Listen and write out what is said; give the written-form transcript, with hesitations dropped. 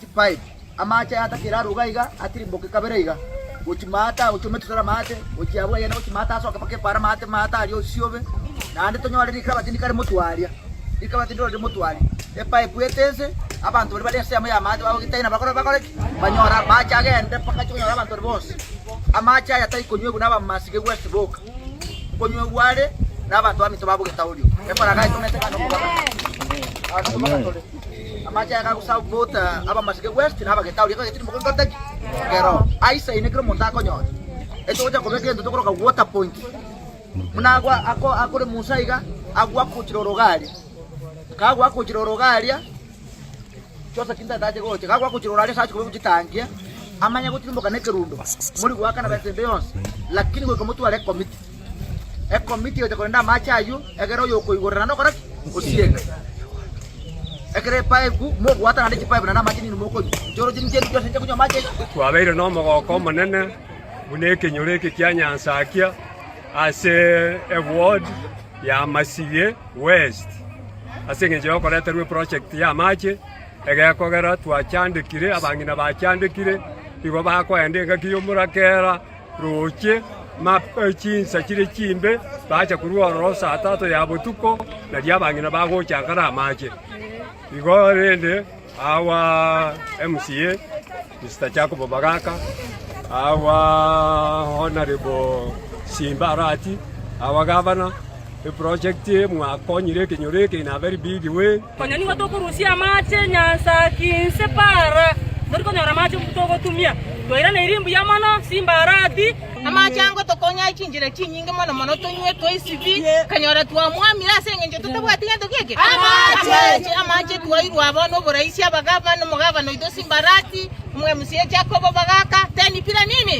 chipipe, amache aya atakere arwe iga iga, atirimboke kabere iga, gochia maate aa gochia ometusore amaate, gochia abwo agende gochia maate asoke mpaka epara amaate maate aria osiobe, naende tonyore rikabati ndikare motwe aria, rikabati ndiro rire motwe aria, epipe ete ense, abanto baria bare ensemo ya amache bagogitaina bakore bakore ki? Banyore amache agende mpaka achie konyora abanto baria bonsi. Amache aya tari konywegwa na abamasige West boka, nkonywegwa are na abanto baminto ba Bogetaorio. Efaragha etomete ng'a nomogaka. Aa nomogaka tore. Amache aya gagoserve both abamasige West na Abagetaorio. Ekero getiri mokonkorete ki? Kero. Aisaine kera omonto akonyora. Etogocha kobeka egento tokoroka water point. Buna agwa ako akore Musa iga, agwo akochira oroga aria. Kagwa akochira oroga aria, Joseph tatache gocha, gagwa gochia rora aria ase ache kobekwa chitangi, amanye gotirimboka nekerundo, mori goakana besa ende yonsi, lakini goika motware ekomiti. Ekomiti egocha korenda amache ayio, egere oyokoigorera naende okore ki? Osieka. Ekero epipe, mogoata naende chipipe naende amache ninwe mokonywa. Inche oroche ninche inche inche konywa amache iga. Twabeire nomogoko omonene buna ekenyoro eke kia Nyansakia ase eward ya Masige West. Ase engencho y'okoreterwa eproject y'amache, egekogera twachandekire, abang'ina bachandekire, igo bakoenda engaki y'omorakera roche chinsa chire chimbe, bacha korwa ororo saa tatu ya botuko, nario abang'ina bagochaka namache. Igo rende our MCA Mister Jacob Bagaka, our Honourable Simba Arati, our Governor, eproject eye mwakonyire ekenyoro eke in a very big way. Konya nigo tokorusia amache nyansa kinse para, tori konyora amache togotumia. Twairaneirie mbuya mono Simba Arati. Amache ango tokonya chinchera chinyinge mono mono tonywe toisibi, kanyora twamwamire ase engencho totabwati gento geke. Amache amache twairwa bono oboraisi abagavana omogavana oito Simba Arati, omo MCA Jacob Bagaka, teni pira nini?